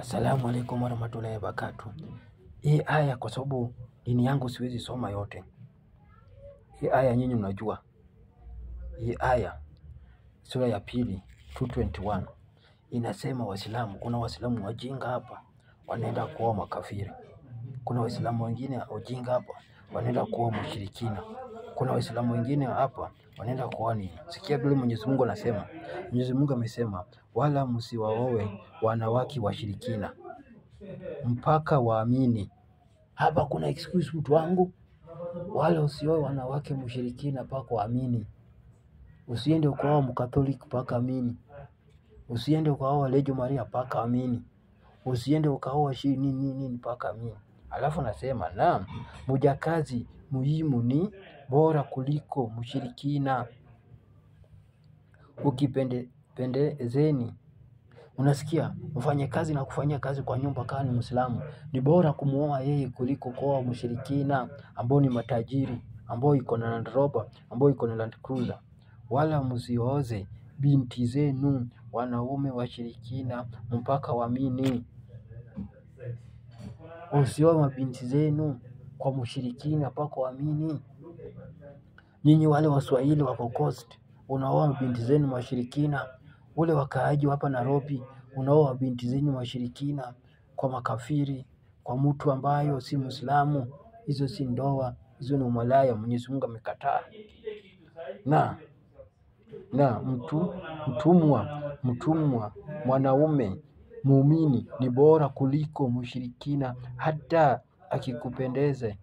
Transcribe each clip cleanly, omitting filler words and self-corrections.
Assalamu alaikum warahmatullahi wabarakatuh. Hii aya kwa sababu dini yangu siwezi soma yote. Hii aya nyinyi mnajua. Hii aya sura ya pili 221 inasema Waislamu, kuna Waislamu wajinga hapa wanaenda kuoa makafiri. Kuna Waislamu wengine wajinga hapa wanaenda kuoa mushirikina. Kuna Waislamu wengine hapa wanaenda kuoa nini? Sikia vile Mwenyezi Mungu anasema. Mwenyezi Mungu amesema wala msiwaoe wanawake washirikina mpaka waamini. Hapa kuna excuse mtu wangu, wala usioe wanawake mushirikina mpaka waamini. Usiende ukaoa Mkatoliki mpaka amini. Usiende ukaoa Legio Maria mpaka amini. Usiende ukaoa shi nini nini nini mpaka amini. Alafu nasema naam, mjakazi muhimu ni bora kuliko mshirikina. Ukipendezeni, unasikia mfanye kazi na kufanyia kazi kwa nyumba kama ni Muislamu, ni bora kumuoa yeye kuliko kuoa mshirikina ambao ni matajiri, ambao iko na Land Rover, ambao iko na Land Cruiser. Wala msioze binti zenu wanaume washirikina mpaka waamini. Usioe mabinti zenu kwa mshirikina mpaka waamini. Nyinyi wale Waswahili wako Coast, unaoa binti zenu washirikina. Ule wakaaji hapa Nairobi, unaoa binti zenu washirikina kwa makafiri, kwa mtu ambayo si Muislamu. Hizo si ndoa, hizo ni umalaya. Mwenyezi Mungu amekataa. Na na mtu mtumwa mwanaume muumini ni bora kuliko mshirikina hata akikupendeze.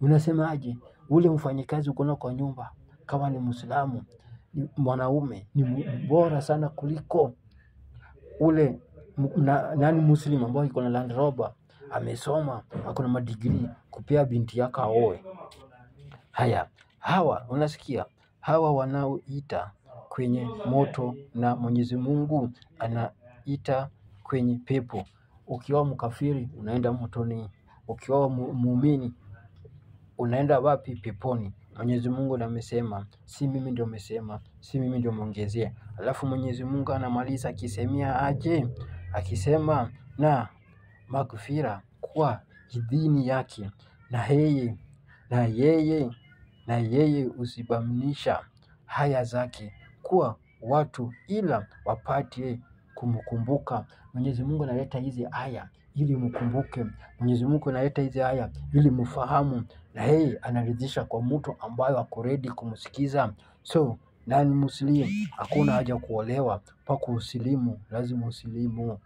Unasemaje? Ule mfanyikazi uko nao kwa nyumba kama ni Muislamu ni mwanaume ni bora sana kuliko ule nani Muslim ambao iko na Land Rover, amesoma, ako na madigrii, kupea binti yako aoe. Haya, hawa unasikia, hawa wanaoita kwenye moto na Mwenyezi Mungu anaita kwenye pepo. Ukiwa mkafiri unaenda motoni, ukiwa muumini unaenda wapi? Peponi. Mwenyezi Mungu ndiye amesema, si mimi ndio amesema, si mimi ndio umeongezea. Alafu Mwenyezi Mungu anamaliza akisemea aje? Akisema na maghfira kwa idhini yake, na yeye na yeye na yeye husibamisha haya zake kuwa watu ila wapate kumkumbuka. Mwenyezi Mungu analeta hizi aya ili mkumbuke. Mwenyezi Mungu analeta hizi aya ili mfahamu, na yeye anaridhisha kwa mtu ambayo ako ready kumsikiza. So nani Muslim, hakuna haja kuolewa mpaka usilimu, lazima usilimu.